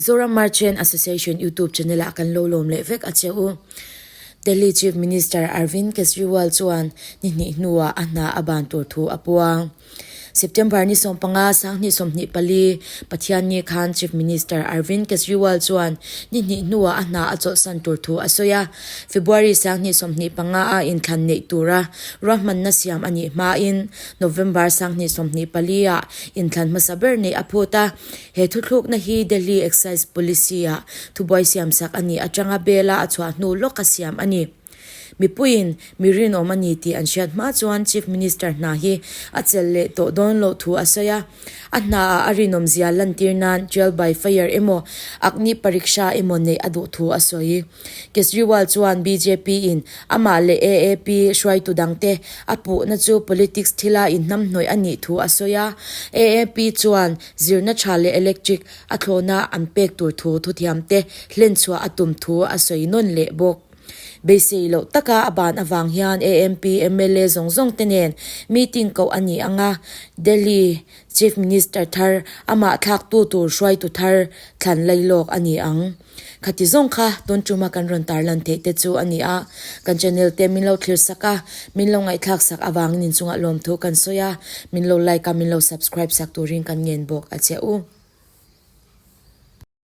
Zoram Merchant Association YouTube channel ah kan lo lawm leh vek a che u. Delhi Chief Minister Arvind Kejriwal chuan ni hnih hnuah a hna a ban tur thu a puang. September ni 15 2024 Pathianni khan Chief Minister Arvind Kejriwal chuan ni hnih hnuah a hna a chawlhsan tur thu a sawi a. February 2025 a inthlan neih tura ruahmanna siam a nih hmain November 2024 ah inthlan hmasa ber neih a phut a. He thuthlukna hi Delhi Excise Policy-ah thubuai siamsak a nih atanga bail-a a chhuah hnu lawka siam a ni. Mipuiin mi rinawm a ni tih an hriat hma chuan Chief Minister hna hi a chelh leh tawh dawn loh thu a sawi a. A hnaah a rinawmzia lantir nan Trial by Fire emaw Agni Pariksha emaw neih a duh thu a sawi. Kejriwal chuan BJP-in amah leh AAP hruaitu dangte a puhna chu politics thila inhnamhnawih a nih thu a sawi a. AAP chuan zirna tha leh electric a thlawhna an pek tur thu thuthiamte hlenchhuah a tum thu a sawi nawn leh bawk. Beisei loh taka a ban avang hian AMP mla zawng zawng te nen meeting koh a ni ang a, Delhi Chief Minister thar amah thlaktu tur hruaitu thar thlan lailawk a ni ang. Khati zawng kha tun tuma kan rawn tarlan theih te chu a ni a, kan channel te min lo thlir sak a, min lo ngaihthlak sak avangin inchungah lawmthu kan sawi a, min lo like a, min lo subscribe sak turin kan ngen bawk a che u.